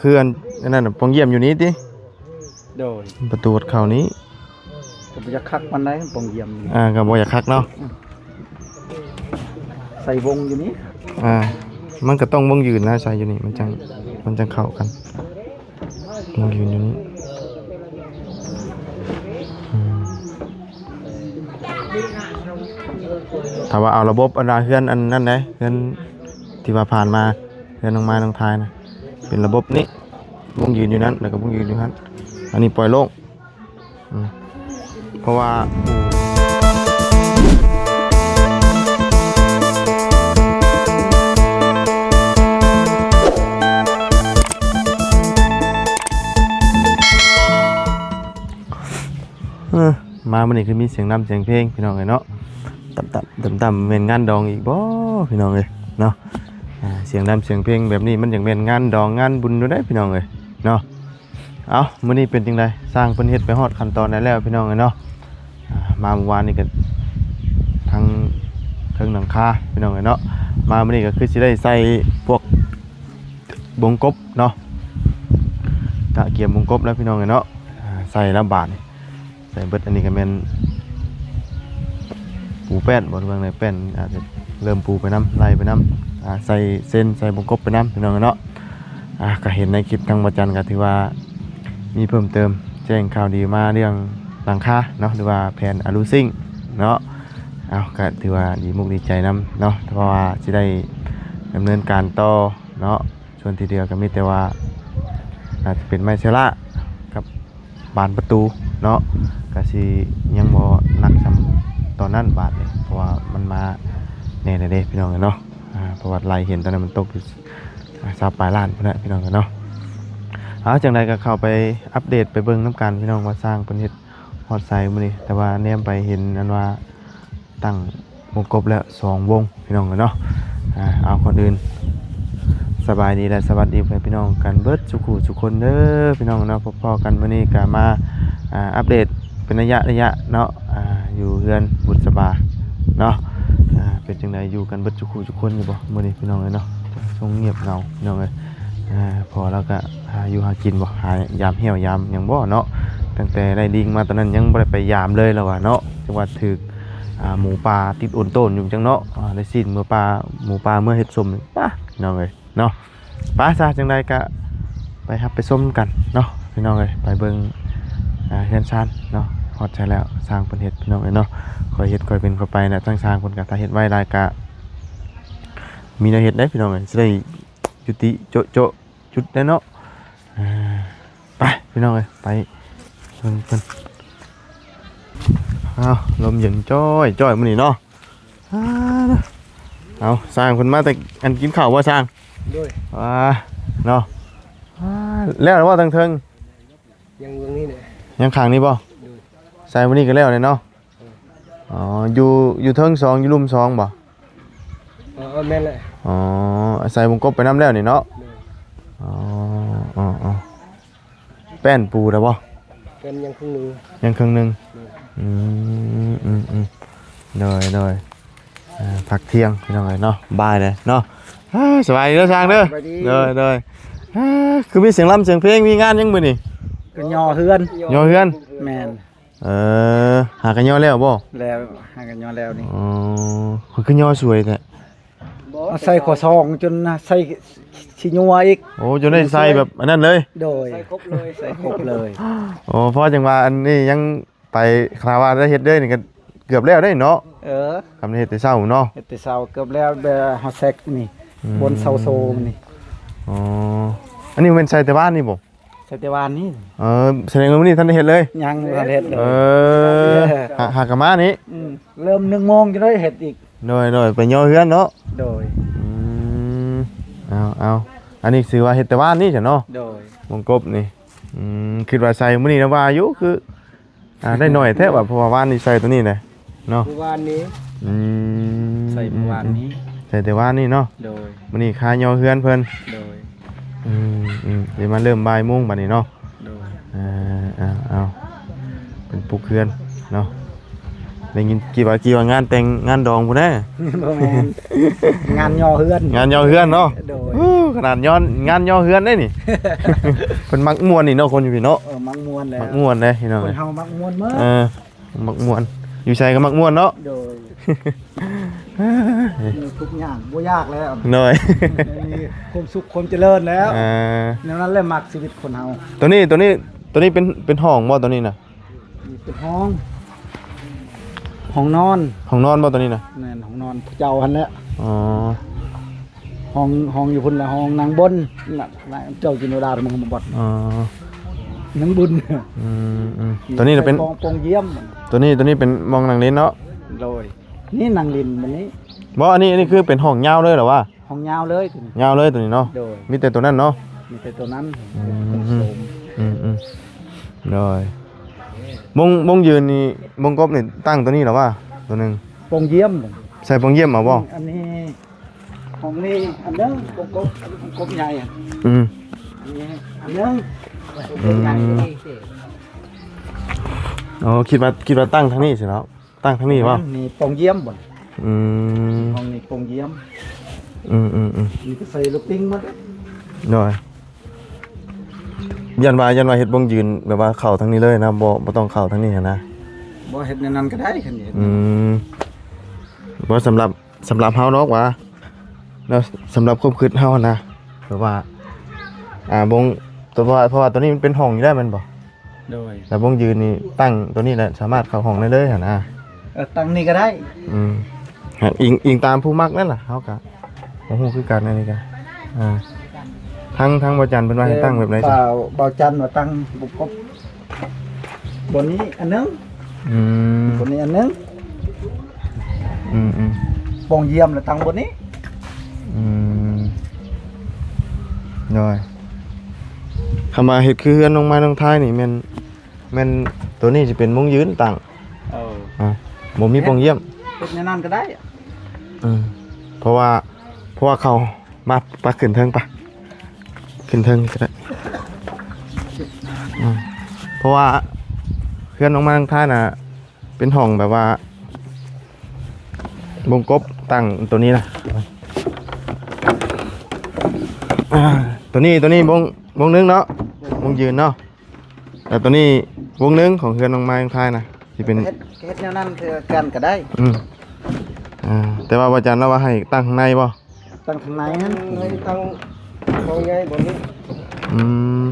ຄືອັນ ອັນນັ້ນ ປ່ອງຢ້ຽມຢູ່ນີ້ຕິ? ໂດຍ ປະຕູເຂົ້ານີ້ ກໍບໍ່ຢາກຄັກປານໃດ ປ່ອງຢ້ຽມນີ້ ອ່າ ກໍບໍ່ຢາກຄັກເນາະ ໃສ່ວົງຢູ່ນີ້ ອ່າ ມັນກໍຕ້ອງວົງຢືນນະ ໃສ່ຢູ່ນີ້ ມັນຈັ່ງ ມັນຈັ່ງເຂົ້າກັນ ວົງຢືນຢູ່ນີ້ ອືມ ຖ້າວ່າເອົາລະບົບອັນວ່າເຮືອນອັນນັ້ນເດ້ ເຮືອນທີ່ວ່າຜ່ານມາ ເຮືອນນ້ອງມາຍນ້ອງທາຍນະ ເປັນລະບົບນີ້ ວົງຢືນຢູ່ນັ້ນ ແລ້ວກໍວົງຢືນຢູ່ຫັ້ນ ອັນນີ້ປ່ອຍໂລ່ງ ອືມ ເພາະວ່າ ເອີ ມາມື້ນີ້ຄືມີສຽງລຳສຽງເພງພີ່ນ້ອງເອີຍເນາະ ຕ່ຳໆ ຕ່ຳໆ ແມ່ນງານດອງອີກບໍ່ພີ່ນ້ອງເອີຍເນາະ ອ່າ ສຽງລຳສຽງເພງແບບນີ້ມັນຢາກແມ່ນງານດອງງານບຸນຢູ່ເດ້ພີ່ນ້ອງເອີຍເນາະ ເອົ້າ ມື້ນີ້ເປັນຈັ່ງໃດ ຊ່າງເພິ່ນເຮັດໄປຮອດຂັ້ນຕອນໃດແລ້ວພີ່ນ້ອງເອີຍເນາະ ອ່າ ມາມື້ວານນີ້ກໍທັງເທິງຫຼັງຄາພີ່ນ້ອງເອີຍເນາະ ມາມື້ນີ້ກໍຄືຊິໄດ້ໃສ່ພວກບົງກົບເນາະ ກະກຽມບົງກົບແລ້ວພີ່ນ້ອງເອີຍເນາະ ອ່າ ໃສ່ແລ້ວບາດນີ້ ໃສ່ເບິດ ອັນນີ້ກໍແມ່ນປູແປ້ນບໍ່ ເບິ່ງໃນແປ້ນອາດຈະເລີ່ມປູໄປນຳ ໄລ່ໄປນຳ ອ່າ ໃສ່ເຊັນໃສ່ວົງກົບໄປນຳພີ່ນ້ອງເນາະ ອ່າ ກໍເຫັນໃນຄລິບທາງບໍ່ຈັນກໍຖືວ່າມີເພີ່ມເຕີມ ແຈ້ງຂ່າວດີມາເລື່ອງຫຼັງຄາເນາະ ຫຼືວ່າແຜ່ນອະລູຊິງເນາະ ເອົ້າ ກໍຖືວ່າດີມຸກດີໃຈນຳເນາະ ເພາະວ່າຊິໄດ້ດຳເນີນການຕໍ່ເນາະ ສ່ວນທີ່ເຫຼືອກໍມີແຕ່ວ່າ ອາດຈະເປັນໄມ້ເຊລາກັບບານປະຕູເນາະ ກະຊິຍັງບໍ່ໜັກສ່ຳຕອນນັ້ນບາດນີ້ ເພາະວ່າມັນມາແນ່ແລ້ວເດ້ພີ່ນ້ອງເອີຍເນາະ ອາ ເພາະວ່າໄລ່ເຫັນຕອນນັ້ນມັນຕົກຢູ່ ອາ ຊາວປາຍລ້ານພຸ້ນແຫຼະພີ່ນ້ອງເອີຍເນາະ ເອົາ ຈັ່ງໃດກໍເຂົ້າໄປອັບເດດໄປເບິ່ງນຳກັນພີ່ນ້ອງ ວ່າຊ່າງເພິ່ນເຮັດຮອດໃສມື້ນີ້ ແຕ່ວ່າແນມໄປເຫັນອັນວ່າ ຕັ້ງວົງກົບແລ້ວສອງວົງພີ່ນ້ອງເນາະ ອ່າ ເອົາ ກ່ອນອື່ນສະບາຍດີ ແລະ ສະຫວັດດີພໍ່ແມ່ພີ່ນ້ອງກັນເບິດສູ່ຄູ່ສູ່ຄົນເດີພີ່ນ້ອງເນາະ ພົບພໍ້ກັນມື້ນີ້ກະມາ ອ່າ ອັບເດດເປັນໄລຍະໄລຍະເນາະ ອ່າ ຢູ່ເຮືອນບຸດສະບາເນາະ ອ່າ ເປັນຈັ່ງໃດ ຢູ່ກັນເບິດສູ່ຄູ່ສູ່ຄົນຢູ່ບໍ່ມື້ນີ້ພີ່ນ້ອງເອີຍເນາະ ຊົງງຽບເຫງົາພີ່ນ້ອງເອີຍ ອ່າ ພໍ່ລາວກະຫາຢູ່ຫາກິນບໍ່ ຫາຍາມແຫ້ວຍາມຫຍັງບໍ່ເນາະ ຕັ້ງແຕ່ໄດ້ລີງມາຕອນນັ້ນຍັງບໍ່ໄດ້ໄປຢາມເລີຍລາວວ່າເນາະ ຈັກວ່າຖືກ ອ່າ ໝູປ່າຕິດໂອນໂຕນຢູ່ຈັ່ງເນາະ ອ່າ ໄດ້ຊີ້ນເມືອປ່າ ໝູປ່າເມືອເຮັດສົ້ມ ປະ ພີ່ນ້ອງເອີຍເນາະ ໄປຊະ ຈັ່ງໃດກະໄປຮັບໄປຊົມກັນເນາະ ພີ່ນ້ອງເອີຍ ໄປເບິ່ງ ອ່າ ເຮືອນຊານເນາະ ຮອດໃສແລ້ວ ຊ່າງເພິ່ນເຮັດ ພີ່ນ້ອງເອີຍເນາະ ຄ່ອຍເຮັດຄ່ອຍເປັນຄ່ອຍໄປນະ ທາງຊ່າງເພິ່ນກະ ຖ້າເຮັດໄວຫຼາຍກະ ມີແນວເຮັດເດ້ ພີ່ນ້ອງເອີຍ ຊິໄດ້ຢຸຕິໂຈະໂຈະ ຈຸດໄດ້ເນາະ ອ່າ ໄປພີ່ນ້ອງເອີຍ ໄປເບິ່ງເພິ່ນ ອ້າວ ລົມເຢັນຈ້ອຍໆ ມື້ນີ້ເນາະ ອ່າ ເອົາ ຊ່າງເພິ່ນມາແຕ່ອັນກິນເຂົ້າບໍ່ຊ່າງ ໂດຍ ອ່າ ເນາະ ອ່າ ແລ້ວບໍ່ທາງເທິງ ຍັງເບື້ອງນີ້ແຫຼະ ຍັງຂ້າງນີ້ບໍ່ ໂດຍ ໃສ່ມື້ນີ້ກໍແລ້ວແຫຼະເນາະ ອໍ ຢູ່ ຢູ່ເທິງສອງ ຢູ່ລຸ່ມສອງບໍ່? ເອີ ແມ່ນແຫຼະ ອໍ ໃສ່ວົງກົບໄປນຳແລ້ວນີ້ເນາະ ໂດຍ ອໍ ອໍ ອໍ ແປ້ນປູແລ້ວບໍ່? ແປ້ນຍັງເຄິ່ງໜຶ່ງ ຍັງເຄິ່ງໜຶ່ງ ໂດຍ ອືມ ອືມ ອືມ ໂດຍ ໂດຍ ອ່າ ພັກທ່ຽງພີ່ນ້ອງເອີຍເນາະ ບ່າຍແລ້ວເນາະ ອ່າ ສະບາຍດີເດີຊ່າງເດີ ສະບາຍດີ ໂດຍ ໂດຍ ອ່າ ຄືມີສຽງລຳສຽງເພງ ມີງານຫຍັງມື້ນີ້? ກໍຍໍເຮືອນ ຍໍເຮືອນ ແມ່ນ ເອີ ຫາກະຍໍແລ້ວບໍ່? ແລ້ວ ຫາກະຍໍແລ້ວນີ້ ອໍ ເພິ່ນຄືຍໍສວຍແທ້ ເອົາໃສ່ຂໍ້ສອງຈົນໃສ່ຊິຍົວອີກ ໂອ້ ຈົນໄດ້ໃສ່ແບບອັນນັ້ນເລີຍ ໂດຍ ໃສ່ຄົບເລີຍ ໃສ່ຄົບເລີຍ ໂອ້ ເພາະຈັ່ງວ່າອັນນີ້ຍັງໄປ ຄາດວ່າໄດ້ເຮັດເລີຍນີ້ກໍເກືອບແລ້ວເດ້ເນາະ ເອີ ຄັນເຮັດແຕ່ເຊົ້າເນາະ ເຮັດແຕ່ເຊົ້າເກືອບແລ້ວ ແບບເຮົາແຊັກນີ້ ອືມ ບົນເສົາໂຊນີ້ ອໍ ອັນນີ້ແມ່ນໃສ່ແຕ່ວານນີ້ບໍ່? ໃສ່ແຕ່ວານນີ້ ເອີ ສະແດງວ່າມື້ນີ້ທັນໄດ້ເຮັດເລີຍ ຍັງບໍ່ທັນເຮັດເລີຍ ເອີ ຫາ ຫາກະມານີ້ ອືມ ເລີ່ມໜຶ່ງໂມງຈະໄດ້ເຮັດອີກ ໂດຍ ໂດຍ ໄປຍໍເຮືອນເນາະ ໂດຍ ອືມ ເອົາ ເອົາ ອັນນີ້ຖືວ່າເຮັດແຕ່ວານນີ້ຊະເນາະ ໂດຍ ວົງກົບນີ້ ອືມ ຄິດວ່າໃສ່ມື້ນີ້ນະວ່າຢູ່ ຄື ອ່າ ໄດ້ໜ້ອຍແທ້ວ່າ ເພາະວ່າວານນີ້ໃສ່ຕົວນີ້ແຫຼະເນາະ ມື້ວານນີ້ ອືມ ໃສ່ມື້ວານນີ້ ໃສ່ແຕ່ວານນີ້ເນາະ ໂດຍ ມື້ນີ້ຄາຍໍເຮືອນເພິ່ນ ໂດຍ ອືມ ອືມ ຊິມາເລີ່ມບ່າຍໂມງບັດນີ້ເນາະ ໂດຍ ເອີ ເອົາ ເອົາ ເປັນປຸກເຮືອນເນາະ ໄດ້ຍິນ ຄິດວ່າ ຄິດວ່າງານແຕ່ງງານດອງພຸ້ນນະ ບໍ່ແມ່ນ ງານຍໍເຮືອນ ງານຍໍເຮືອນເນາະ ໂດຍ ໂອ້ ຂະໜາດຍ້ອນງານຍໍເຮືອນໄດ໋ນີ້. ເພິ່ນມັກມ່ວນນີ້ເນາະ ຄົນຢູ່ພີ້ເນາະ. ເອີ ມັກມ່ວນແຫຼະ ມັກມ່ວນເດ້ພີ່ນ້ອງ. ຄົນເຮົາມັກມ່ວນໝົດ. ເອີ ມັກມ່ວນ ຢູ່ໃສກໍມັກມ່ວນເນາະ. ໂດຍ ມີທຸກຢ່າງບໍ່ຍາກແລ້ວ. ໂດຍ ມີຄວາມສຸກຄວາມຈະເລີນແລ້ວ. ເອີ ແນວນັ້ນແຫຼະມັກຊີວິດຄົນເຮົາ. ໂຕນີ້ ໂຕນີ້ ໂຕນີ້ເປັນ ເປັນຫ້ອງບໍ່ ໂຕນີ້ນະ? ນີ້ເປັນຫ້ອງ ຫ້ອງນອນ. ຫ້ອງນອນບໍ່ໂຕນີ້ນະ? ແມ່ນ ຫ້ອງນອນເຈົ້າຫັ້ນແຫຼະ. ອໍ ຫ້ອງ ຫ້ອງຢູ່ພຸ້ນລະ ຫ້ອງນາງບົນນະ. ເຈົ້າຈິນໂນດາມັນບໍ່. ອໍ ນາງບຸນ. ອືມໆ ໂຕນີ້ນະເປັນ ໂປງຢ້ຽມ. ໂຕນີ້ ໂຕນີ້ເປັນໝ່ອງນັ່ງຫຼິ້ນເນາະ. ໂດຍ ນີ້ນັ່ງຫຼິ້ນມື້ນີ້. ບໍ່ ອັນນີ້ ອັນນີ້ຄືເປັນຫ້ອງຍາວເລີຍລະຫວາ? ຫ້ອງຍາວເລີຍໂຕນີ້. ຍາວເລີຍໂຕນີ້ເນາະ. ໂດຍ ມີແຕ່ໂຕນັ້ນເນາະ. ມີແຕ່ໂຕນັ້ນ. ອືມ ອືມໆ ໂດຍ. ບົງ ບົງຢືນນີ້ ບົງກົບນີ້ຕັ້ງໂຕນີ້ລະຫວາ? ໂຕໜຶ່ງ ໂປງຢ້ຽມ. ໃສ່ໂປງຢ້ຽມເອົາບໍ່? ອັນນີ້ ຫ້ອງນີ້ອັນໜຶ່ງ ກົບ ກົບໃຫຍ່. ອືມ ອັນນີ້ອັນໜຶ່ງ ກົບໃຫຍ່. ອໍ ຄິດວ່າ ຄິດວ່າຕັ້ງທາງນີ້ຊິເນາະ. ຕັ້ງທາງນີ້ບໍ່? ນີ້ໂປງຢ້ຽມບໍ່? ອືມ ຫ້ອງນີ້ໂປງຢ້ຽມ. ອືມໆໆ ນີ້ກໍໃສ່ລູກຕິງໝົດ. ໂດຍ ຢ້ານວ່າ ຢ້ານວ່າເຮັດບົງຢືນແບບວ່າເຂົ້າທາງນີ້ເລີຍນະ ບໍ່ ບໍ່ຕ້ອງເຂົ້າທາງນີ້ຫັ້ນນະ. ບໍ່ ເຮັດແນວນັ້ນກໍໄດ້ ຄັນເຮັດ. ອືມ ບໍ່ ສຳລັບ ສຳລັບເຮົາດອກຫວາ ແລ້ວສຳລັບຄວາມຄິດເຮົາຫັ້ນນະ ແບບວ່າ ອ່າ ບົງ ເພາະວ່າ ເພາະວ່າໂຕນີ້ມັນເປັນຫ້ອງຢູ່ແລ້ວແມ່ນບໍ່? ໂດຍ ແລ້ວບົງຢືນນີ້ຕັ້ງໂຕນີ້ແຫຼະ ສາມາດເຂົ້າຫ້ອງໄດ້ເລີຍຫັ້ນນະ. ເອີ ຕັ້ງນີ້ກໍໄດ້. ອືມ ອີງ ອີງຕາມຜູ້ມັກນັ້ນລະ ເຮົາກໍບໍ່ຮູ້ຄືກັນ ອັນນີ້ກໍ ອ່າ ທາງ ທາງບ່າວຈັນເພິ່ນວ່າໃຫ້ຕັ້ງແບບໃດ? ບ່າວ ບ່າວຈັນວ່າຕັ້ງບົງກົບ ບ່ອນນີ້ອັນໜຶ່ງ. ອືມ ບ່ອນນີ້ອັນໜຶ່ງ. ອືມໆ ປ່ອງຢ້ຽມລະຕັ້ງບ່ອນນີ້. ອືມ ໂດຍ ຄຳວ່າເຮັດຄືເຮືອນນ້ອງໄມ້ນ້ອງທາຍນີ້ແມ່ນ ແມ່ນໂຕນີ້ຊິເປັນມົ້ງຢືນຕັ້ງ. ເອີ ອ່າ ບໍ່ມີປ່ອງຢ້ຽມ. ເຮັດແນວນັ້ນກໍໄດ້. ເອີ ເພາະວ່າ ເພາະວ່າເຂົາ ມາ ໄປຂຶ້ນເທິງ ໄປ ຂຶ້ນເທິງກໍໄດ້. ອືມ ເພາະວ່າເຮືອນນ້ອງໄມ້ນ້ອງທາຍນະ ເປັນຫ້ອງແບບວ່າວົງກົບຕັ້ງໂຕນີ້ນະ. ອ່າ ໂຕນີ້ ໂຕນີ້ວົງ ວົງໜຶ່ງເນາະ ວົງຢືນເນາະ. ແລ້ວໂຕນີ້ວົງໜຶ່ງຂອງເຮືອນນ້ອງໄມ້ນ້ອງທາຍນະ ຊິເປັນ ເຮັດ ເຮັດແນວນັ້ນຄືກັນກໍໄດ້. ອືມ ອ່າ ແຕ່ວ່າອາຈານລາວວ່າໃຫ້ຕັ້ງຂ້າງໃນບໍ່? ຕັ້ງຂ້າງໃນຫັ້ນ ໃຫ້ຕັ້ງຂອງໃຫຍ່ບ່ອນນີ້. ອືມ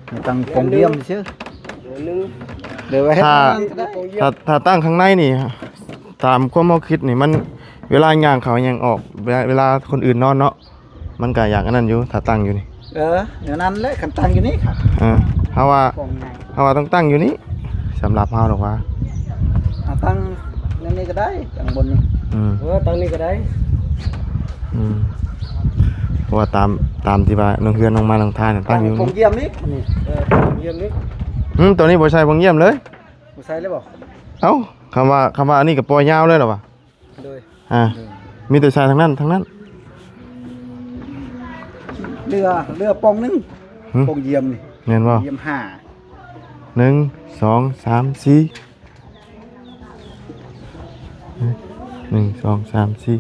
ໃຫ້ຕັ້ງປ່ອງຢ້ຽມຊື່. ເດີວ່າເຮັດ ຖ້າ ນັ້ນກໍໄດ້ ຖ້າ ຖ້າຕັ້ງຂ້າງໃນນີ້ ຕາມຄວາມເຮົາຄິດນີ້ ມັນ ເວລາຍ່າງເຂົ້າຍ່າງອອກ ເວລາ ເວລາຄົນອື່ນນອນເນາະ ມັນກໍຢາກອັນນັ້ນຢູ່ ຖ້າຕັ້ງຢູ່ນີ້. ເອີ ແນວນັ້ນແຫຼະ ຄັນຕັ້ງຢູ່ນີ້. ເອີ ເຮົາວ່າ ເຮົາວ່າຕ້ອງຕັ້ງຢູ່ນີ້ ສຳລັບເຮົາດອກວ່າ. ເອົາຕັ້ງແນວນີ້ກໍໄດ້ ຕັ້ງບົນນີ້. ອືມ ເອີ ຕັ້ງນີ້ກໍໄດ້. ອືມ ເພາະວ່າຕາມ ຕາມທີ່ວ່ານ້ອງເຮືອນນ້ອງມານ້ອງທານຕັ້ງຢູ່ ຜົມຢ້ຽມນີ້. ເອີ ຜົມຢ້ຽມນີ້. ອືມ ໂຕນີ້ບໍ່ໃສ່ຜົມຢ້ຽມເລີຍ. ບໍ່ໃສ່ເລີຍບໍ່? ເອົ້າ ຄຳວ່າ ຄຳວ່າອັນນີ້ກໍປ່ອຍຍາວເລີຍລະຫວາ? ໂດຍ ອ່າ ໂດຍ ມີແຕ່ໃສ່ທາງນັ້ນ ທາງນັ້ນ. ເຫຼືອ ເຫຼືອປ່ອງໜຶ່ງ. ຫຶ? ປ່ອງຢ້ຽມນີ້ ແມ່ນບໍ່? ຢ້ຽມຫ້າ ໜຶ່ງ ສອງ ສາມ ສີ່ ໜຶ່ງ ສອງ ສາມ ສີ່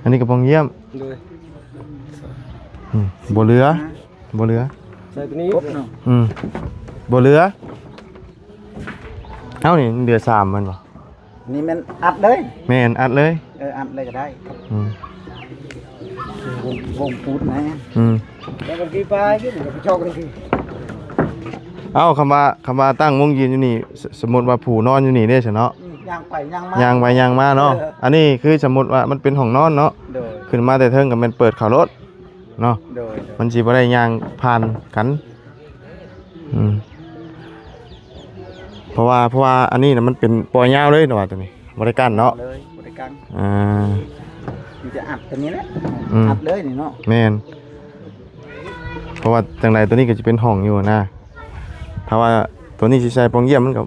ອັນນີ້ກໍປ່ອງຢ້ຽມ. ໂດຍ ອືມ ບໍ່ເຫຼືອ ບໍ່ເຫຼືອ. ໃສ່ຕົວນີ້ ຄົບເນາະ. ອືມ ບໍ່ເຫຼືອ. ເອົ້າ ນີ້ເຫຼືອສາມແມ່ນບໍ່? ນີ້ແມ່ນອັດເລີຍ. ແມ່ນ ອັດເລີຍ. ເອີ ອັດເລີຍກໍໄດ້. ອືມ ວົງ ວົງປູດນະ. ອືມ ແລ້ວມັນຄືປາຍຄືມັນກໍໄປຈອກກັນຄື. ເອົ້າ ຄຳວ່າ ຄຳວ່າຕັ້ງວົງຢືນຢູ່ນີ້ ສ- ສົມມຸດວ່າຜູ້ນອນຢູ່ນີ້ເດ້ຊະເນາະ. ອືມ ຍ່າງໄປຍ່າງມາ ຍ່າງໄປຍ່າງມາເນາະ. ເອີ ອັນນີ້ຄືສົມມຸດວ່າມັນເປັນຫ້ອງນອນເນາະ. ໂດຍ ຂຶ້ນມາແຕ່ເທິງກໍແມ່ນເປີດເຂົ້າໂລດເນາະ. ໂດຍ ໂດຍ ມັນຊິບໍ່ໄດ້ຍ່າງຜ່ານກັນ. ອືມ ເພາະວ່າ ເພາະວ່າອັນນີ້ນະ ມັນເປັນປ່ອຍຍາວເລີຍນະວ່າ ຕົວນີ້ບໍ່ໄດ້ກັ້ນເນາະ. ເລີຍ ບໍ່ໄດ້ກັ້ນ. ອ່າ ມີແຕ່ອັດຕົວນີ້ແຫຼະ. ອືມ ອັດເລີຍນີ້ເນາະ. ແມ່ນ ເພາະວ່າຈັ່ງໃດຕົວນີ້ກໍຊິເປັນຫ້ອງຢູ່ນະ. ຖ້າວ່າຕົວນີ້ຊິໃສ່ປ່ອງຢ້ຽມ ມັນກໍ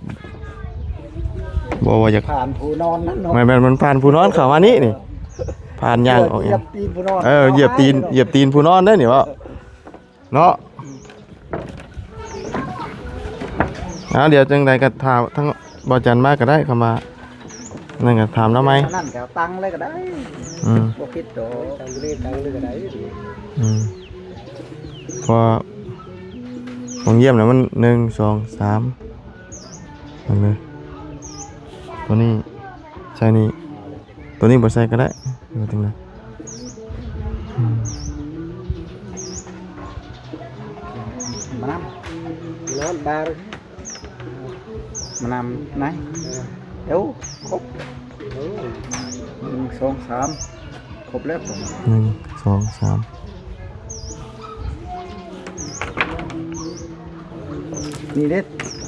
ບໍ່ວ່າຢາກ ຜ່ານຜູ້ນອນນັ້ນເນາະ. ແມ່ນໆ ມັນຜ່ານຜູ້ນອນເຂົ້າມານີ້ນີ້ ຜ່ານຍ່າງອອກ ຢຽບຕີນຜູ້ນອນ. ເອີ ຢຽບຕີນ ຢຽບຕີນຜູ້ນອນເດ້ນີ້ເວົ້າ. ເນາະ. ອ່າ ດຽວຈັ່ງໃດກໍຖ້າທາງບ່າວຈັນມາກໍໄດ້ ຄຳວ່າ ນັ້ນກໍຖາມລາວໃໝ່ ອັນນັ້ນກໍຕັ້ງເລີຍກໍໄດ້ ອືມ ບໍ່ຜິດດອກ ຕັ້ງເລີຍກໍໄດ້ ອືມ ເພາະວ່າໂຮງຢ້ຽມນະມັນ ໜຶ່ງ ສອງ ສາມ ເບິ່ງເດີ ຕົວນີ້ໃສ່ນີ້ ຕົວນີ້ບໍ່ໃສ່ກໍໄດ້ ຫຼືວ່າຈັ່ງໃດ ອືມ ມານຳ ມານຳ ມານຳໄນ ເອີ ເອີ ຄົບ ເອີ ໜຶ່ງ ສອງ ສາມ ຄົບແລ້ວ ໜຶ່ງ ສອງ ສາມ ນີ້ເດ້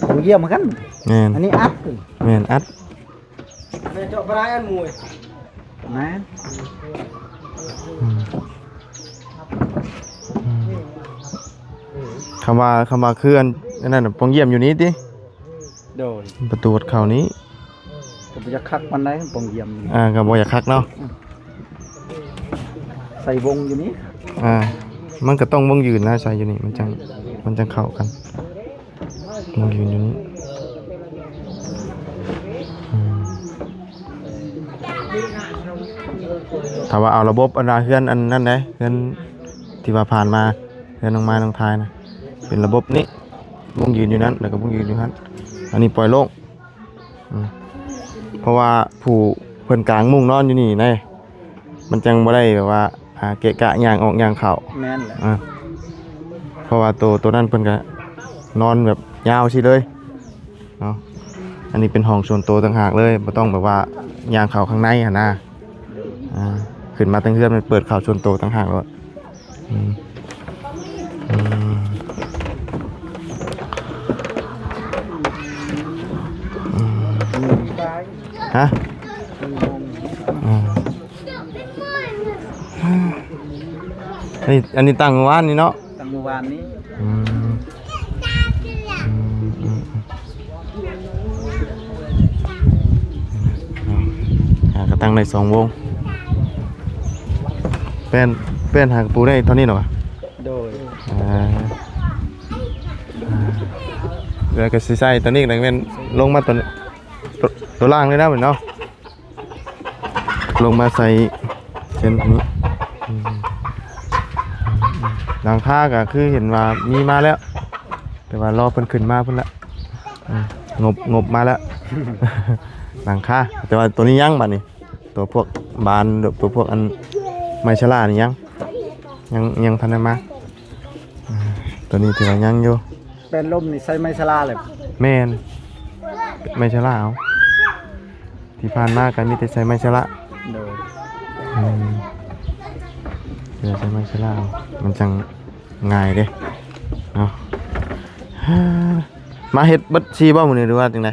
ໂຮງຢ້ຽມຄືກັນ ແມ່ນ ອັນນີ້ອັດ ແມ່ນ ອັດ ແມ່ນເຈາະບໍ່ໄດ້ອັນມວຍ ແມ່ນ ອືມ ອືມ ຄຳວ່າ ຄຳວ່າຄືອັນ ອັນນັ້ນນະ ປ່ອງຢ້ຽມຢູ່ນີ້ຕິ ໂດຍ ປະຕູເຂົ້ານີ້ ກໍບໍ່ຢາກຄັກປານໃດ ປ່ອງຢ້ຽມຢູ່ນີ້ ອ່າ ກໍບໍ່ຢາກຄັກເນາະ ອືມ ໃສ່ວົງຢູ່ນີ້ ອ່າ ມັນກໍຕ້ອງວົງຢືນນະ ໃສ່ຢູ່ນີ້ ມັນຈັ່ງ ມັນຈັ່ງເຂົ້າກັນ ມັນຢືນຢູ່ນີ້ ອືມ ຖ້າວ່າເອົາລະບົບອັນວ່າເຮືອນອັນນັ້ນເດ້ ເຮືອນທີ່ວ່າຜ່ານມາ ເຮືອນນ້ອງມາຍນ້ອງທາຍນະ ເປັນລະບົບນີ້ ວົງຢືນຢູ່ນັ້ນ ແລ້ວກໍວົງຢືນຢູ່ຫັ້ນ ອັນນີ້ປ່ອຍໂລ່ງ ອືມ ເພາະວ່າຜູ້ເພິ່ນກາງມຸ້ງນອນຢູ່ນີ້ນະ ມັນຈັ່ງບໍ່ໄດ້ແບບວ່າ ອ່າ ເກະກະຍ່າງອອກຍ່າງເຂົ້າ ແມ່ນແຫຼະ ອ່າ ເພາະວ່າໂຕ ໂຕນັ້ນເພິ່ນກະນອນແບບຍາວຊີ້ເລີຍເນາະ ອັນນີ້ເປັນຫ້ອງສ່ວນໂຕຕ່າງຫາກເລີຍ ບໍ່ຕ້ອງແບບວ່າຍ່າງເຂົ້າຂ້າງໃນຫັ້ນນະ ອ່າ ຂຶ້ນມາເທິງເຮືອນມັນເປີດເຂົ້າສ່ວນໂຕຕ່າງຫາກໂລດ ອືມ ອືມ ອືມ ຮະ ອືມ ອັນນີ້ ອັນນີ້ຕັ້ງມື້ວານນີ້ເນາະ ຕັ້ງມື້ວານນີ້ ອືມ ອືມ ອືມ ອືມ ອ່າ ກໍຕັ້ງໄດ້ສອງວົງ ແປ້ນ ແປ້ນຫາກະປູໄດ້ເທົ່ານີ້ເນາະ ໂດຍ ອ່າ ອ່າ ແລ້ວກໍຊິໃສ່ຕົວນີ້ກໍແມ່ນລົງມາຕົວ ຕົວ ຕົວລ່າງເລີຍນະແມ່ນເນາະ ລົງມາໃສ່ເຊັ່ນນີ້ ອືມ ຫຼັງຄາກໍຄືເຫັນວ່າມີມາແລ້ວ ແຕ່ວ່າລໍເພິ່ນຂຶ້ນມາພຸ້ນລະ ອືມ ງົບ ງົບມາແລ້ວ ຫຼັງຄາ ແຕ່ວ່າຕົວນີ້ຍັງ ບາດນີ້ ຕົວພວກບານ ຕົວພວກອັນໄມ້ຊະລານີ້ຍັງ ຍັງ ຍັງທັນໄດ້ມາ ອືມ ຕົວນີ້ຖືວ່າຍັງຢູ່ ແປ້ນລົມນີ້ໃຊ້ໄມ້ຊະລາເລີຍ ແມ່ນ ໄມ້ຊະລາເອົາ ທີ່ຜ່ານມາກໍມີແຕ່ໃຊ້ໄມ້ຊະລາ ໂດຍ ອືມ ເອີ ໃຊ້ໄມ້ຊະລາເອົາ ມັນຈັ່ງງ່າຍເດ້ເນາະ ມາເຮັດເບິດສີ່ບໍ່ມື້ນີ້ ຫຼືວ່າຈັ່ງໃດ?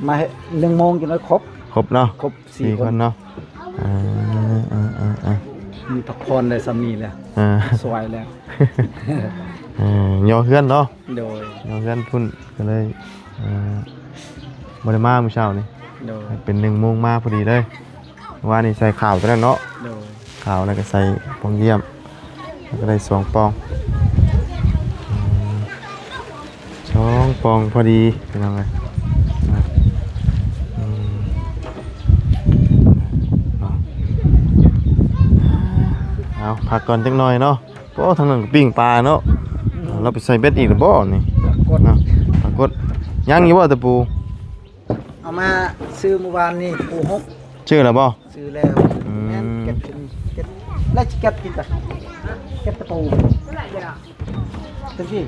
ມາເຮັດໜຶ່ງໂມງ ຈົນໄດ້ຄົບ ຄົບເນາະ ຄົບສີ່ ສີ່ຄົນ ຄົນເນາະ ເອີ ເອີ ເອີ ເອີ ມີພັກຜ່ອນໄດ້ສ່ຳນີ້ແຫຼະ ເອີ ສວາຍແລ້ວ ເອີ ຍໍເຮືອນເນາະ ໂດຍ ຍໍເຮືອນພຸ້ນ ກໍເລີຍ ເອີ ບໍ່ໄດ້ມາມື້ເຊົ້ານີ້ ໂດຍ ເປັນໜຶ່ງໂມງມາພໍດີເລີຍ ວານນີ້ໃສ່ຂາວຕົວນັ້ນເນາະ ໂດຍ ຂາວ ແລ້ວກໍໃສ່ປ່ອງຢ້ຽມ ແລ້ວກໍໄດ້ສອງປ່ອງ ອືມ ສອງປ່ອງພໍດີ ພີ່ນ້ອງເອີຍ ອືມ ເນາະ ເອົາ ພັກກ່ອນຈັກໜ່ອຍເນາະ ໂອ້ ທາງນັ້ນກໍປີ້ງປາເນາະ ອືມ ລາວໄປໃສ່ເບັດອີກແລ້ວບໍ່ນີ້ ປາກົດ ເນາະ ປາກົດ ຍັງຢູ່ບໍ່ຕະປູ? ເອົາມາຊື້ມື້ວານນີ້ ຕະປູຫົກ ຊື້ແລ້ວບໍ່? ຊື້ແລ້ວ ອືມ ແມ່ນ ເກັບເປັນ ເກັບ ແລ້ວຊິເກັບກິນກະ ເກັບຕະປູ ເປັນທີ່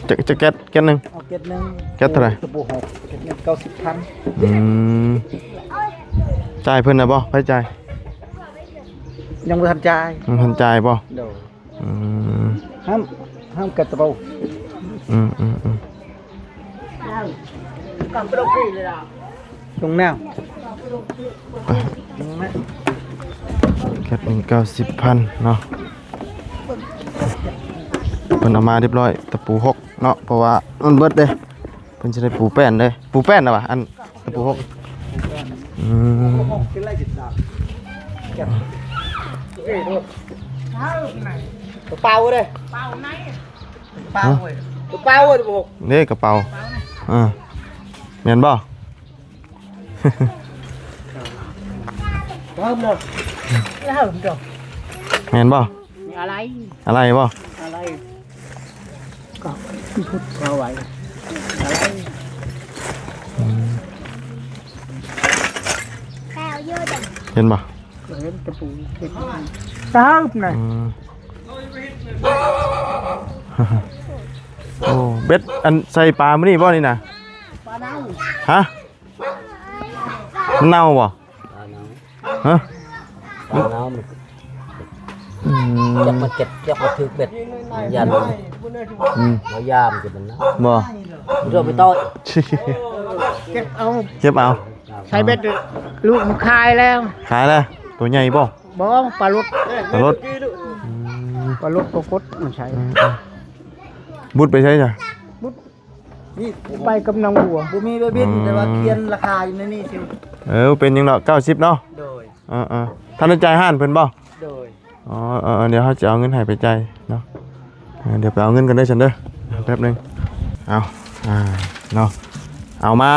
ຈະ ຈະແກັດ ແກັດໜຶ່ງ ເອົາແກັດໜຶ່ງ ແກັດເທົ່າໃດ? ຕະປູຫົກ ແກັດໜຶ່ງ ເກົ້າສິບພັນ ອືມ ຈ່າຍເພິ່ນແລ້ວບໍ່? ໃຜຈ່າຍ? ຍັງບໍ່ທັນຈ່າຍ ຍັງບໍ່ທັນຈ່າຍບໍ່? ໂດຍ ອືມ ຫ້າມ ຫ້າມກັດຕະປູ ອືມ ອືມ ອືມ ລົງແນວ ແກັດໜຶ່ງ ເກົ້າສິບພັນເນາະ ເພິ່ນເອົາມາຮຽບຮ້ອຍ ຕະປູຫົກເນາະ ເພາະວ່າມັນເບິດເດ້ ເພິ່ນຊິໄດ້ປູແປ້ນເດ້ ປູແປ້ນນະຫວາ ອັນ ຕະປູຫົກ ອືມ ກະເປົາເດ້ ກະເປົາເວີຍ ກະເປົາເວີຍ ໂອ້ ນີ້ກະເປົາ ເອີ ແມ່ນບໍ່? ເລີ່ມແລ້ວ ເລີ່ມດອກ ແມ່ນບໍ່? ອາໄລ ອາໄລບໍ່? ອາໄລ ກໍພຸດເຂົ້າໄວ້ ອາໄລ ອືມ ເຫັນບໍ່? ກໍເຫັນຕະປູເຮັດ ເຕີບນະ ອືມ ໂອ້ ເບັດອັນໃສ່ປາມື້ນີ້ບໍ່ນີ້ນະ? ປາເນົ່າ ຮະ? ມັນເນົ່າບໍ່? ປາເນົ່າ ຮະ? ປາເນົ່າມັນ ອືມ ຈັກມາເກັບ ຈັກມາຖືກເບັດ ຢ້ານ ອືມ ມາຢາມຊິມັນນະ ບໍ່ ບໍ່ຕ້ອງໄປຕໍ່ ເກັບເອົາ ເກັບເອົາ ໃສ່ເບັດ ລູກມັນຄາຍແລ້ວ ຄາຍແລ້ວ ໂຕໃຫຍ່ບໍ່? ບໍ່ ປາຫຼຸດ ປາຫຼຸດ ອືມ ປາຫຼຸດ ປາກົດ ມັນໃສ່ ອືມ ອືມ ບຸດໄປໃສຈ້ະ? ບຸດ ນີ້ ໄປກັບນາງບົວ ບໍ່ມີໃບບິນ ອືມ ແຕ່ວ່າຂຽນລາຄາຢູ່ໃນນີ້ຊື່ ເອີ ເປັນຫຍັງດອກ ເກົ້າສິບເນາະ ໂດຍ ເອີໆ ທ່ານໄດ້ຈ່າຍຮ້ານເພິ່ນບໍ່? ໂດຍ ອໍ ເອີໆ ດຽວເຮົາຈະເອົາເງິນໃຫ້ໄປຈ່າຍເນາະ ເອີ ດຽວໄປເອົາເງິນກັນເດີຊັ້ນເດີ ແປັບໜຶ່ງ ເອົາ ອ່າ ເນາະ ເອົາມາ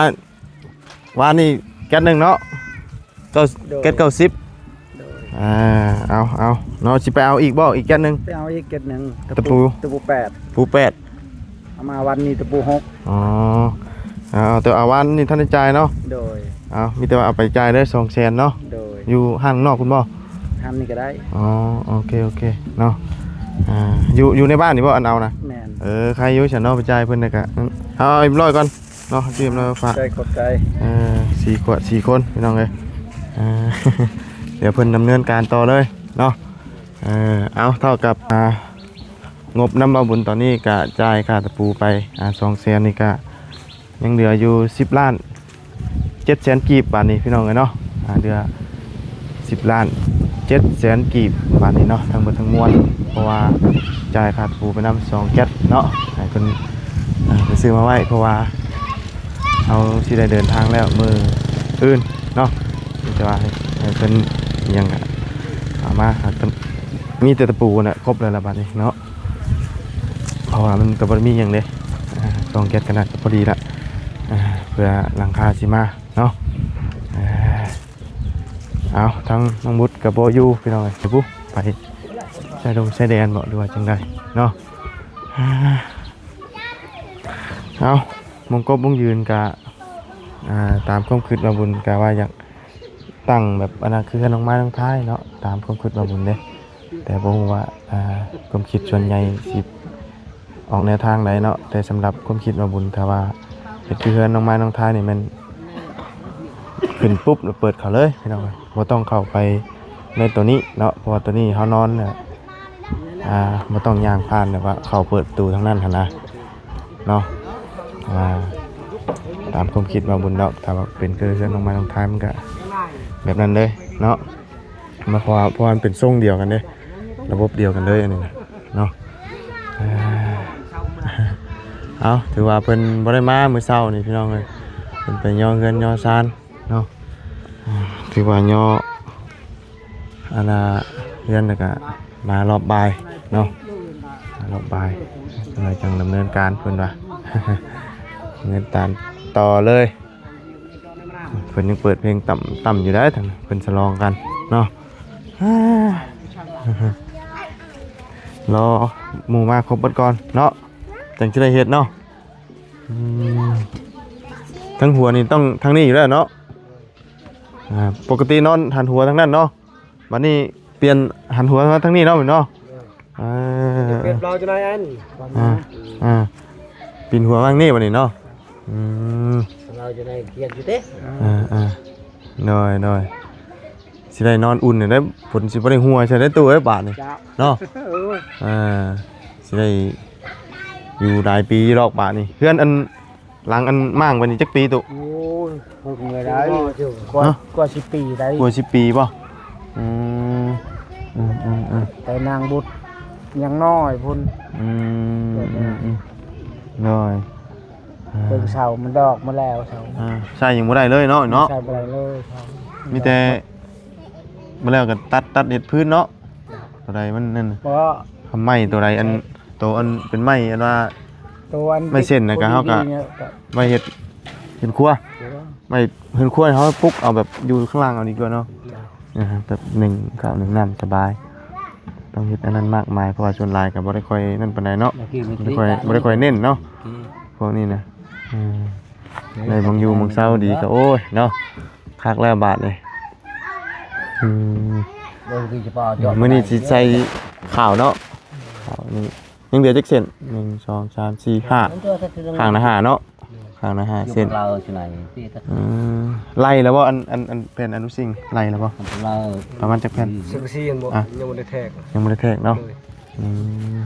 ວານນີ້ແກັດໜຶ່ງເນາະ ເກົ້າ ໂດຍ ແກັດເກົ້າສິບ ໂດຍ ອ່າ ເອົາ ເອົາເນາະ ຊິໄປເອົາອີກບໍ່ ອີກແກັດໜຶ່ງ? ໄປເອົາອີກແກັດໜຶ່ງ ຕະປູ ຕະປູແປດ ປູແປດ ເອົາມາວານນີ້ຕະປູຫົກ ອໍ ເອົາ ແຕ່ວ່າວານນີ້ທັນໄດ້ຈ່າຍເນາະ ໂດຍ ເອົາ ມີແຕ່ວ່າເອົາໄປຈ່າຍເດີ ສອງແສນເນາະ ໂດຍ ຢູ່ຮ້ານຂ້າງນອກພຸ້ນບໍ່? ຮ້ານນີ້ກໍໄດ້ ອໍ ໂອເຄ ໂອເຄເນາະ ອ່າ ຢູ່ ຢູ່ໃນບ້ານນີ້ບໍ່ ອັນເອົານະ? ແມ່ນ ເອີ ໃຄຢູ່ຊັ້ນເນາະ ໄປຈ່າຍເພິ່ນແລ້ວກະ ເອົາ ເອົາຮຽບຮ້ອຍກ່ອນ ເນາະ ທີ່ເຮົາຝາກ ຂອບໃຈ ຂອບໃຈ ເອີ ສີ່ຂວດ ສີ່ຄົນ ພີ່ນ້ອງເອີຍ ເອີ ດຽວເພິ່ນດຳເນີນການຕໍ່ເລີຍເນາະ ເອີ ເອົາ ເທົ່າກັບ ອ່າ ງົບນຳບ່າວບຸນຕອນນີ້ກະຈ່າຍຄ່າຕະປູໄປ ອ່າ ສອງແສນນີ້ກະຍັງເຫຼືອຢູ່ສິບລ້ານເຈັດແສນກີບ ບາດນີ້ ພີ່ນ້ອງເອີຍເນາະ ອ່າ ເຫຼືອສິບລ້ານເຈັດແສນກີບ ບາດນີ້ເນາະ ທັງໝົດທັງມວນ ເພາະວ່າຈ່າຍຄ່າຕະປູໄປນຳສອງແກັດເນາະ ໃຫ້ເພິ່ນ ອ່າ ໄປຊື້ມາໄວ້ ເພາະວ່າ ເຮົາຊິໄດ້ເດີນທາງແລ້ວມື້ອື່ນເນາະ ມີແຕ່ວ່າໃຫ້ ໃຫ້ເພິ່ນຫຍັງກະເອົາມາ ມີແຕ່ຕະປູນະ ຄົບແລ້ວລະບາດນີ້ເນາະ ເພາະວ່າມັນກໍບໍ່ໄດ້ມີຫຍັງເດ້ ອ່າ ສອງແກັດກໍໜ້າຈະພໍດີລະ ອ່າ ເພື່ອຫຼັງຄາຊິມາເນາະ ອ່າ ເອົາ ທາງນ້ອງບຸດກໍບໍ່ຢູ່ ພີ່ນ້ອງເອີຍ ໄປໃສ່ດົງໃສ່ແດນບໍ ຫຼືວ່າຈັ່ງໃດເນາະ ອ່າ ເອົາ ມົງກົບມົງຢືນກະ ອ່າ ຕາມຄວາມຄິດວ່າບຸນກະວ່າຢາກຕັ້ງແບບອັນນັ້ນ ຄືເຮືອນນ້ອງໄມ້ນ້ອງທ້າຍເນາະ ຕາມຄວາມຄິດວ່າບຸນເດ້ ແຕ່ບໍ່ຮູ້ວ່າ ອ່າ ຄວາມຄິດສ່ວນໃຫຍ່ຊິອອກແນວທາງໃດເນາະ ແຕ່ສຳລັບຄວາມຄິດວ່າບຸນ ຖ້າວ່າເຮັດຄືເຮືອນນ້ອງໄມ້ນ້ອງທ້າຍນີ້ແມ່ນຂຶ້ນປຸບແລ້ວເປີດເຂົ້າເລີຍ ພີ່ນ້ອງເອີຍ ບໍ່ຕ້ອງເຂົ້າໄປໃນໂຕນີ້ເນາະ ເພາະວ່າໂຕນີ້ເຮົານອນ ອ່າ ບໍ່ຕ້ອງຍ່າງຜ່ານ ແບບວ່າເຂົ້າເປີດປະຕູທາງນັ້ນຫັ້ນນະເນາະ ອ່າ ຕາມຄວາມຄິດວ່າບຸນດອກ ຖ້າວ່າເປັນຄືເຮືອນນ້ອງໄມ້ນ້ອງທ້າຍ ມັນກະແບບນັ້ນເລີຍເນາະ ມາ ເພາະວ່າ ເພາະວ່າມັນເປັນຊົງດຽວກັນເດ້ ລະບົບດຽວກັນເລີຍ ອັນນີ້ນະເນາະ ເອົາ ຖືວ່າເພິ່ນບໍ່ໄດ້ມາມື້ເຊົ້ານີ້ ພີ່ນ້ອງເອີຍ ເພິ່ນໄປຍໍເຮືອນຍໍຊານ ເນາະ ອ່າ ຖືວ່າຍໍອັນນ່າເຮືອນ ແລ້ວກະມາຮອບບ່າຍເນາະ ມາຮອບບ່າຍ ຈັ່ງໃດຈັ່ງດຳເນີນການ ເພິ່ນວ່າ ດຳເນີນການຕໍ່ເລີຍ ເພິ່ນຍັງເປີດເພງຕ່ຳ ຕ່ຳຢູ່ໄດ໋ ທາງເພິ່ນສະຫຼອງກັນເນາະ ລໍໝູ່ມາຄົບເບິດກ່ອນເນາະ ຈັ່ງຊິໄດ້ເຮັດເນາະ. ອືມ ທາງຫົວນີ້ຕ້ອງທາງນີ້ຢູ່ແລ້ວເນາະ ອ່າ ປົກກະຕິນອນຫັນຫົວທາງນັ້ນເນາະ ບັດນີ້ປ່ຽນຫັນຫົວມາທາງນີ້ເນາະ ແມ່ນເນາະ ເອີ ປ່ຽນເຮົາຈະໄດ້ອັນ ອ່າ ອ່າ ປິ່ນຫົວມາທາງນີ້ບັດນີ້ເນາະ ອືມ ເຮົາຈະໄດ້ກຽດຢູ່ເດ້ ອ່າ ອ່າ ໂດຍ ໂດຍ ຊິໄດ້ນອນອຸ່ນແລ້ວ ຝົນຊິບໍ່ໄດ້ຫົວໃສ່ໄດ້ຕູ້ເອີຍບາດນີ້ ເຈົ້າ ເນາະ ເອີ ອ່າ ຊິໄດ້ຢູ່ຫຼາຍປີຢູ່ດອກບາດນີ້ ເຮືອນອັນ ຫຼັງອັນມ້າງໄວ້ນີ້ຈັກປີຕຸ? ໂອ້ຍ ເພິ່ງແລ້ວໄດ໋ ກວ່າ ຮະ? ກວ່າສິບປີໄດ໋ ກວ່າສິບປີບໍ່? ອືມ ອືມໆໆ ແຕ່ນາງບຸດຍັງນ້ອຍພຸ້ນ ອືມ ອືມໆ ໂດຍ ອ່າ ເບິ່ງເສົາມັນດອກໝົດແລ້ວ ເສົາ ອ່າ ໃຊ້ຫຍັງບໍ່ໄດ້ເລີຍເນາະ ເນາະ ໃຊ້ບໍ່ໄດ້ເລີຍ ມີແຕ່ ບໍ່ແລ້ວກໍຕັດ ຕັດເຮັດພື້ນເນາະ ໂຕໃດມັນນັ້ນ ບໍ່ ຄຳໄມ້ໂຕໃດ ອັນ ໂຕອັນເປັນໄມ້ ອັນວ່າ ໂຕອັນ ໄມ້ເສັ້ນນະ ກໍເຮົາກໍ ໄວ້ເຮັດເຮືອນຄົວ ໂດຍ ໄວ້ເຮືອນຄົວເຮົາປຸກເອົາແບບຢູ່ຂ້າງລ່າງເອົາດີກວ່າເນາະ. ເອີ ແບບໜຶ່ງເຂົ້າໜຶ່ງນ້ຳສະບາຍ. ຕ້ອງເຮັດອັນນັ້ນມາກມາຍ ເພາະວ່າສ່ວນຫຼາຍກໍບໍ່ໄດ້ຄ່ອຍນັ້ນປານໃດເນາະ. ບໍ່ໄດ້ຄ່ອຍ ບໍ່ໄດ້ຄ່ອຍເນັ້ນເນາະ ພວກນີ້ນະ. ເອີ ໄດ້ໝ່ອງຢູ່ໝ່ອງເຊົາດີກໍ ໂອ້ຍເນາະ ຄັກແລ້ວບາດນີ້. ອືມ ມື້ນີ້ຊິໃສ່ຂາວເນາະ. ຂາວນີ້ ຍັງເຫຼືອຈັກເສັ້ນ? ໜຶ່ງ ສອງ ສາມ ສີ່ ຫ້າ ຂ້າງລະຫ້າເນາະ. ຂ້າງລະຫ້າເສັ້ນ. ອືມ ໄລ່ແລ້ວບໍ່? ອັນ ອັນ ອັນແຜ່ນອະນຸສິງໄລ່ແລ້ວບໍ່? ປະມານຈັກແຜ່ນ? ອືມ ສິບສີ່ ຍັງບໍ່ ອ່ະ ຍັງບໍ່ໄດ້ແທກ ຍັງບໍ່ໄດ້ແທກເນາະ. ໂດຍ ອືມ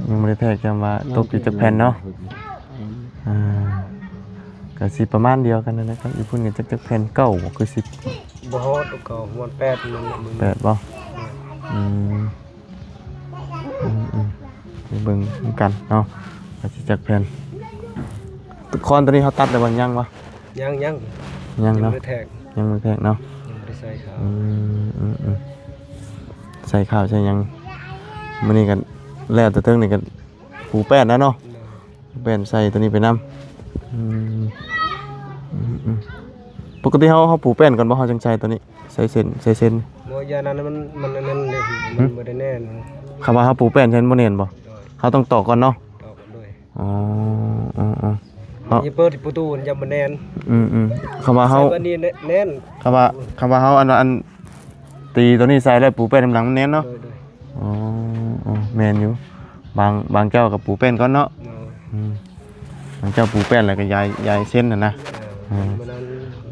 ຍັງບໍ່ໄດ້ແທກ ຈຳວ່າຕົກຢູ່ຈັກແຜ່ນເນາະ. ອືມ ອ່າ ກໍຊິປະມານດຽວກັນນັ້ນແຫຼະ ກັບຢູ່ພຸ້ນກໍຈັກ ຈັກແຜ່ນ ເກົ້າບໍ່ ຄື ສິບ ບໍ່ຮອດ ເກົ້າ ປະມານແປດ ແປດບໍ່? ອືມ ອືມໆ ໄປເບິ່ງນຳກັນເນາະ ວ່າຊິຈັກແຜ່ນ. ຄອນຕົວນີ້ເຮົາຕັດແລ້ວບໍ່? ຍັງບໍ່? ຍັງ ຍັງ ຍັງເນາະ ຍັງບໍ່ໄດ້ແທກ ຍັງບໍ່ໄດ້ແທກເນາະ. ຍັງບໍ່ໄດ້ໃສ່ຂາວ. ອືມ ອືມໆ ໃສ່ຂາວໃສ່ຫຍັງ ມື້ນີ້ກໍແລ້ວ ແຕ່ເທິງນີ້ກໍປູແປ້ນແລ້ວເນາະ. ແປ້ນໃສ່ຕົວນີ້ໄປນຳ. ອືມ ອືມໆ ປົກກະຕິເຮົາ ເຮົາປູແປ້ນກ່ອນບໍ່ ເຮົາຈຶ່ງໃສ່ຕົວນີ້ ໃສ່ເສັ້ນ ໃສ່ເສັ້ນ? ບໍ່ ຢ່າງນັ້ນ ມັນ ມັນອັນນັ້ນເດ້ ມັນ ຫື ບໍ່ໄດ້ແໜ້ນ. ຄຳວ່າເຮົາປູແປ້ນ ຊັ້ນບໍ່ແໜ້ນບໍ່? ໂດຍ ເຮົາຕ້ອງຕອກກ່ອນເນາະ. ຕອກ ໂດຍ ອໍ ເອີໆ ເຮົາ ຢ່າເປີດປະຕູ ມັນຍັງບໍ່ແໜ້ນ. ອືມໆ ຄຳວ່າເຮົາ ໃສ່ບາດນີ້ແໜ້ນ ຄຳວ່າ ຄຳວ່າເຮົາອັນ ອັນ ຕີຕົວນີ້ໃສ່ແລ້ວປູແປ້ນນຳຫຼັງ ມັນແໜ້ນເນາະ. ໂດຍໆ ອໍ ແມ່ນຢູ່ ບາງ ບາງເຈົ້າກໍປູແປ້ນກ່ອນເນາະ. ໂດຍ ອືມ ບາງເຈົ້າປູແປ້ນແລ້ວກໍຢາຍ ຢາຍເສັ້ນຫັ້ນນະ. ເອີ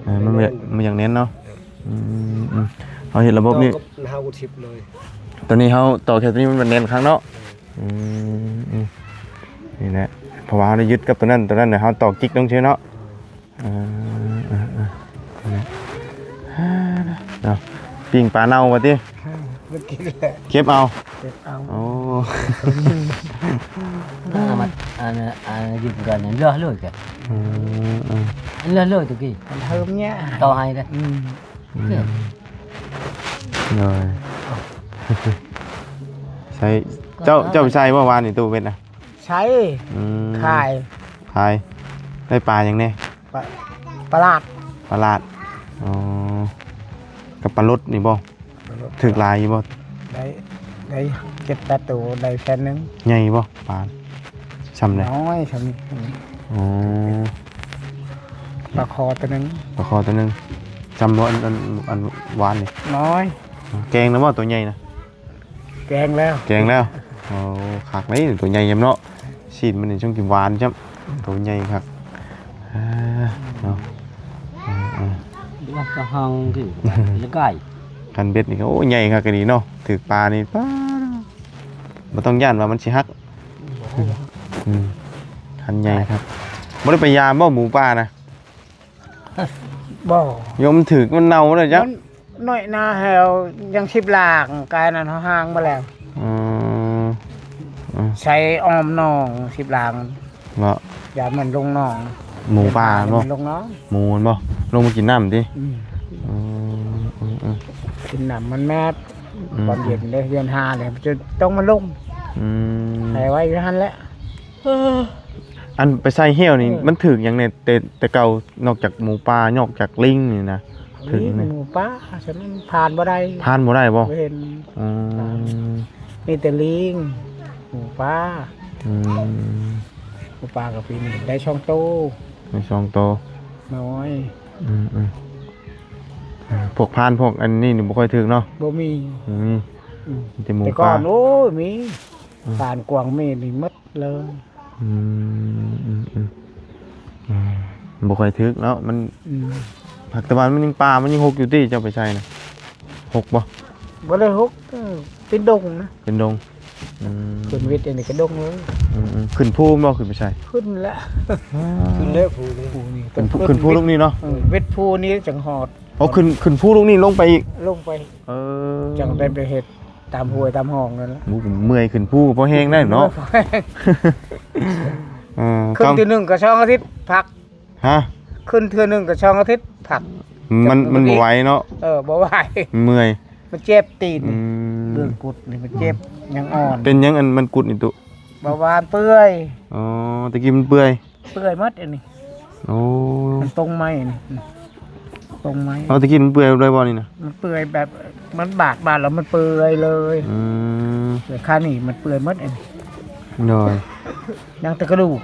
ເອີ ມັນ ມັນ ມັນຢາກແໜ້ນເນາະ. ເອີ ອືມໆ ເຮົາເຮັດລະບົບນີ້ ຕໍ່ກັບຫ້າຫົກສິບເລີຍ. ຕົວນີ້ເຮົາຕໍ່ແຄ່ຕົວນີ້ ມັນແໜ້ນຄັກເນາະ. ເອີ ອືມໆ ນີ້ແຫຼະ ເພາະວ່າເຮົາໄດ້ຍຶດກັບຕົວນັ້ນ ຕົວນັ້ນ ເຮົາຕອກຈິກລົງຊື່ເນາະ. ເອີ ເອີ ເອີ ເນາະ ປີ້ງປາເນົ່າວ່າຕິ? ເກັບເອົາ ເກັບເອົາ. ໂອ້ ເອົາມາ ອັນ ອັນ ຢູ່ກັນເລີຍ ເລີຍກັນ. ເອີ ເອີ ເລີຍ ເລີຍຕະກີ້ ມັນເຮີມເຍ ຕໍ່ໃຫ້ເດ້. ອືມ ອືມ ໂດຍ ໃສ່ ເຈົ້າ ເຈົ້າໄປໃສ່ບໍ່ວານນີ້ ຕູ້ເວັດນະ? ໃສ່ ອືມ ຂາຍ ຂາຍ ໄດ້ປາຫຍັງແດ່? ປາ ປາຫຼາດ ປາຫຼາດ. ອໍ ກັບປາລົດນີ້ບໍ່? ປາລົດ ຖືກຫຼາຍຢູ່ບໍ່? ໄດ້ ໄດ້ເຈັດແປດໂຕ ໄດ້ແສນໜຶ່ງ. ໃຫຍ່ບໍ່ປາ? ຊ່ຳໃດ? ນ້ອຍ ຊ່ຳນີ້. ອໍ ປາຄໍໂຕໜຶ່ງ ປາຄໍໂຕໜຶ່ງ. ຊ່ຳບໍ່ ອັນ ອັນ ອັນວານນີ້? ນ້ອຍ. ແກງແລ້ວບໍ່ ໂຕໃຫຍ່ນະ? ແກງແລ້ວ ແກງແລ້ວ. ໂອ້ ຄັກເດ້ ໂຕໃຫຍ່ຍຳເນາະ. ຊີ້ນມັນນີ້ຊ່ອງກິນຫວານຈ້ຳ ໂຕໃຫຍ່ຄັກ. ເອີ ເນາະ ເອີ ເອີ ກະຫັງຄືລະກາຍ. ຄັນເບັດນີ້ກໍ ໂອ້ ໃຫຍ່ຄັກອີ່ຫຼີເນາະ ຖືກປານີ້ ປາ ບໍ່ຕ້ອງຢ້ານວ່າມັນຊິຫັກ. ອືມ ຄັນໃຫຍ່ຄັກ. ບໍ່ໄດ້ໄປຢາມບໍ່ ໝູປ່ານະ? ບໍ່ ຍາມມັນຖືກມັນເນົ່າແລ້ວຈ້ະ. ມັນນ້ອຍໜ້າແຮວ ຍັງສິບຫຼາງ ກາຍນັ້ນເຮົາຫ້າງມາແລ້ວ. ອືມ ອືມ ໃສ່ອ້ອມໜອງສິບຫຼາງເນາະ. ຢ້ານມັນລົງໜອງ ໝູປ່າບໍ່? ມັນລົງໜອງ ໝູມັນບໍ່ ລົງມາກິນນ້ຳຕິ? ອືມ ອືມ ອືມ ອືມ ກິນນ້ຳມັນແມດ. ອືມ ຄວາມເຢັນເດ້ ເດືອນຫ້າເລີຍ ຈະຕ້ອງມາລົງ. ອືມ ໃຫ້ໄວ້ຢູ່ຫັ້ນແຫຼະ. ເອີ ອັນໄປໃສ່ແຫ້ວນີ້ ເອີ ມັນຖືກຫຍັງແດ່ ແຕ່ ແຕ່ເກົ່າ ນອກຈາກໝູປ່າ ນອກຈາກລິງນີ້ນະ? ຖືກຫຍັງແດ່? ໝູປ່າ ສະນັ້ນຜ່ານບໍ່ໄດ້. ຜ່ານບໍ່ໄດ້ບໍ່? ບໍ່ເຫັນ. ອືມ ມີແຕ່ລິງ ໝູປ່າ. ອືມ ໝູປ່າກໍປີນີ້ໄດ້ສອງໂຕ. ໄດ້ສອງໂຕ ນ້ອຍ. ອືມໆ ອືມ ພວກຜ່ານພວກອັນນີ້ນີ້ບໍ່ຄ່ອຍຖືກເນາະ? ບໍ່ມີ ບໍ່ມີ. ອືມ ມີແຕ່ໝູປ່າ. ແຕ່ກ່ອນ ໂອ້ຍ ມີ ອືມ ຜ່ານກວາງເມນນີ້ໝົດເລີຍ. ອືມ ອືມ ອືມ ອືມ ບໍ່ຄ່ອຍຖືກເນາະ ມັນ ອືມ ຫາກແຕ່ວ່າມັນຍັງປ່າ ມັນຍັງຮົກຢູ່ຕິ ເຈົ້າໄປໃສ່ນະ ຮົກບໍ່? ບໍ່ໄດ້ຮົກ ເອີ ເປັນດົງນະ ເປັນດົງ. ອືມ ຂຶ້ນເວັດອັນນີ້ກໍດົງເລີຍ. ອືມໆ ຂຶ້ນພູແມ່ນບໍ່? ຂຶ້ນໄປໃສ່? ຂຶ້ນແລ້ວ ອ່າ ຂຶ້ນແລ້ວພູນີ້ ພູນີ້ ຂຶ້ນພູ ຂຶ້ນພູລູກນີ້ເນາະ. ເອີ ເວັດພູນີ້ຈັ່ງຮອດ. ໂອ້ ຂຶ້ນ ຂຶ້ນພູລູກນີ້ລົງໄປອີກ? ລົງໄປ. ເອີ ຈັ່ງໄດ້ໄປເຮັດຕາມຫ້ວຍຕາມຮ່ອງນັ້ນແຫຼະ. ໂອ້ ເມື່ອຍ ຂຶ້ນພູກໍພໍແຮງໄດ້ເນາະ. ເອີ ຂຶ້ນເທື່ອໜຶ່ງກໍສອງອາທິດພັກ. ຮະ? ຂຶ້ນເທື່ອໜຶ່ງກໍສອງອາທິດພັກ. ມັນ ມັນບໍ່ໄຫວເນາະ. ເອີ ບໍ່ໄຫວ ເມື່ອຍ ມັນເຈັບຕີນ. ອືມ ເບື້ອງກຸດນີ້ມັນເຈັບ ຍັງອ່ອນ. ເປັນຫຍັງອັນມັນກຸດນີ້ຕຸ? ເບົາຫວານເປື່ອຍ. ອໍ ຕະກີ້ມັນເປື່ອຍ. ເປື່ອຍໝົດອັນນີ້. ໂອ້ ມັນຕົງໄມ້ນີ້ ຕົງໄມ້ ເອົາ ແຕ່ກີ້ມັນເປື່ອຍເລີຍບໍ່ນີ້ນະ? ມັນເປື່ອຍແບບ ມັນບາດ ບາດແລ້ວມັນເປື່ອຍເລີຍ. ອືມ ເປື່ອຍຄານີ້ມັນເປື່ອຍໝົດ. ໂດຍ ຍັງແຕ່ກະດູກ.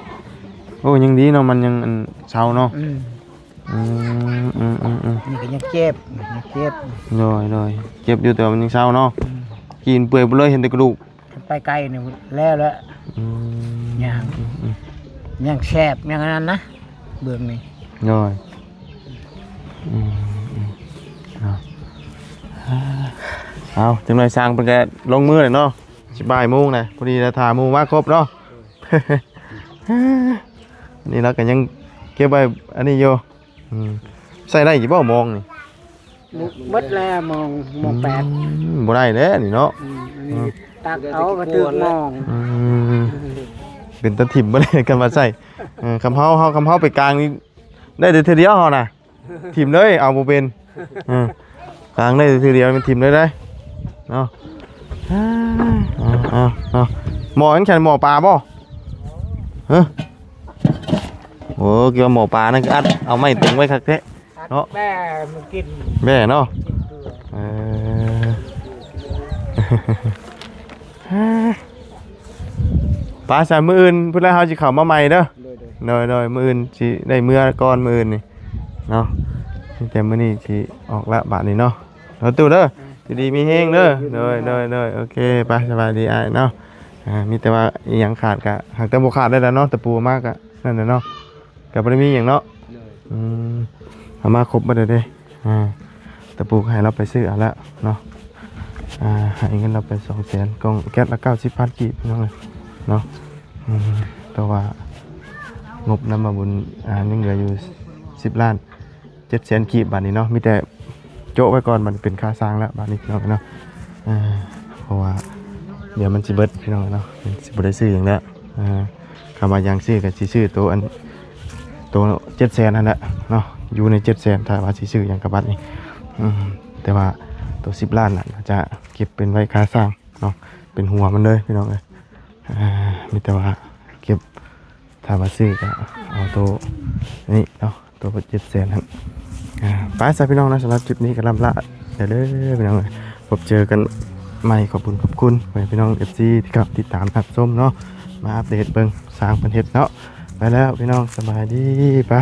ໂອ້ ຍັງດີເນາະ ມັນຍັງ ອັນ ເຊົາເນາະ. ອືມ ອືມ ອືມ ອືມ ອືມ ນີ້ກໍຍັງເຈັບ ຍັງເຈັບ. ໂດຍ ໂດຍ ເຈັບຢູ່ ແຕ່ວ່າມັນຍັງເຊົາເນາະ. ອືມ ກີ້ມັນເປື່ອຍເບິດເລີຍ ເຫັນແຕ່ກະດູກ. ໄປໄກນີ້ແລ້ວລະ. ອືມ ຍ່າງ ອືມ ອືມ ຍັງແສບ ຍັງອັນນັ້ນນະ ເບື້ອງນີ້. ໂດຍ ອືມ ອືມ ເອົາ ເອົາ ຈັກໜ່ອຍຊ່າງເພິ່ນກໍລົງມືແລ້ວເນາະ. ຊິບ່າຍໂມງນະ ພໍດີລະ ຖ້າໝູ່ມາຄົບເນາະ. ນີ້ລະກໍຍັງເກັບໄວ້ອັນນີ້ຢູ່. ອືມ ໃຊ້ໄດ້ຢູ່ບໍ່ມອງນີ້? ໝົດແລ້ວມອງ ມອງແປດ. ອືມ ບໍ່ໄດ້ແລ້ວນີ້ເນາະ. ອືມ ອັນນີ້ ອືມ ຕັກເອົາກໍຖືກມອງ. ອືມ ເປັນຕາຖິ້ມບໍ່ໄດ້ ຄັນວ່າໃຊ້. ເອີ ຄຳເຮົາ ເຮົາ ຄຳເຮົາໄປກາງນີ້ ໄດ້ແຕ່ເທື່ອດຽວເຮົານະ ຖິ້ມເລີຍ ເອົາບໍ່ເປັນ. ເອີ ກາງໄດ້ເທື່ອດຽວ ມັນຖິ້ມເລີຍໄດ໋ເນາະ. ເອົາ ເອົາ ເອົາ ໝໍ້ຫຍັງຊັ້ນ ໝໍ້ປາບໍ່? ຮະ ໂອ້ ຄິດວ່າໝໍ້ປານັ້ນ ຄືອັດເອົາໄມ້ຕົງໄວ້ຄັກແທ້ເນາະ. ແບ້ມັນກິນ ແບ້ເນາະ. ເອີ ໄປຊະ ມື້ອື່ນພຸ້ນລະ ເຮົາຊິເຂົ້າມາໃໝ່ເດີ. ໂດຍ ໂດຍ ໂດຍ ໂດຍ ມື້ອື່ນຊິໄດ້ເມືອກ່ອນ ມື້ອື່ນນີ້ເນາະ. ມີແຕ່ມື້ນີ້ຊິອອກລະບາດນີ້ເນາະ ເນາະຕູ້ເດີ. ອ່າ ຢູ່ດີມີແຮງເດີ. ໂດຍ ໂດຍ ໂດຍ ໂດຍ ໂອເຄ ໄປ ສະບາຍດີອ້າຍເນາະ. ອ່າ ມີແຕ່ວ່າອີ່ຫຍັງຂາດກະ ຫາກແຕ່ບໍ່ຂາດໄດ້ລະເນາະ ຕະປູມາກະນັ້ນແຫຼະເນາະ. ກໍບໍ່ໄດ້ມີຫຍັງເນາະ. ໂດຍ ອືມ ເອົາມາຄົບໝົດແລ້ວເດ້. ອ່າ ຕະປູກໍໃຫ້ລາວໄປຊື້ເອົາແລ້ວເນາະ. ອ່າ ໃຫ້ເງິນລາວໄປສອງແສນ ກ່ອງແກັດລະເກົ້າສິບພັນກີບ ພີ່ນ້ອງເອີຍເນາະ. ອືມ ແຕ່ວ່າງົບນຳບ່າວບຸນ ອ່າ ຍັງເຫຼືອຢູ່ສິບລ້ານເຈັດແສນກີບບາດນີ້ເນາະ. ມີແຕ່ ໂຈະໄວ້ກ່ອນ ມັນເປັນຄ່າສ້າງແລ້ວບາດນີ້ ພີ່ນ້ອງເນາະ. ເອີ ເພາະວ່າດຽວມັນຊິເບິດ ພີ່ນ້ອງເນາະ ມັນຊິບໍ່ໄດ້ຊື້ຫຍັງແລ້ວ. ເອີ ຄຳວ່າຢາກຊື້ກໍຊິຊື້ໂຕອັນ ໂຕເຈັດແສນຫັ້ນແຫຼະເນາະ ຢູ່ໃນເຈັດແສນ ຖ້າວ່າຊິຊື້ຫຍັງກັບບັດນີ້. ອືມ ແຕ່ວ່າໂຕສິບລ້ານນະ ຈະເກັບເປັນໄວ້ຄ່າສ້າງເນາະ ເປັນຫົວມັນເລີຍ ພີ່ນ້ອງເອີຍ. ເອີ ມີແຕ່ວ່າເກັບ ຖ້າວ່າຊື້ກໍເອົາໂຕນີ້ເນາະ ໂຕເຈັດແສນຫັ້ນ. ອ່າ ໄປຊະພີ່ນ້ອງນະ ສຳລັບຄລິບນີ້ກໍລ່ຳລາເດີພີ່ນ້ອງເອີຍ. ພົບເຈີກັນໃໝ່ ຂອບຄຸນ ຂອບຄຸນພໍ່ແມ່ພີ່ນ້ອງ ເອັຟຊີ ທີ່ເຂົ້າຕິດຕາມຮັບຊົມເນາະ ມາອັບເດດເບິ່ງຊ່າງເພິ່ນເຮັດເນາະ. ໄປແລ້ວພີ່ນ້ອງ ສະບາຍດີ ໄປ.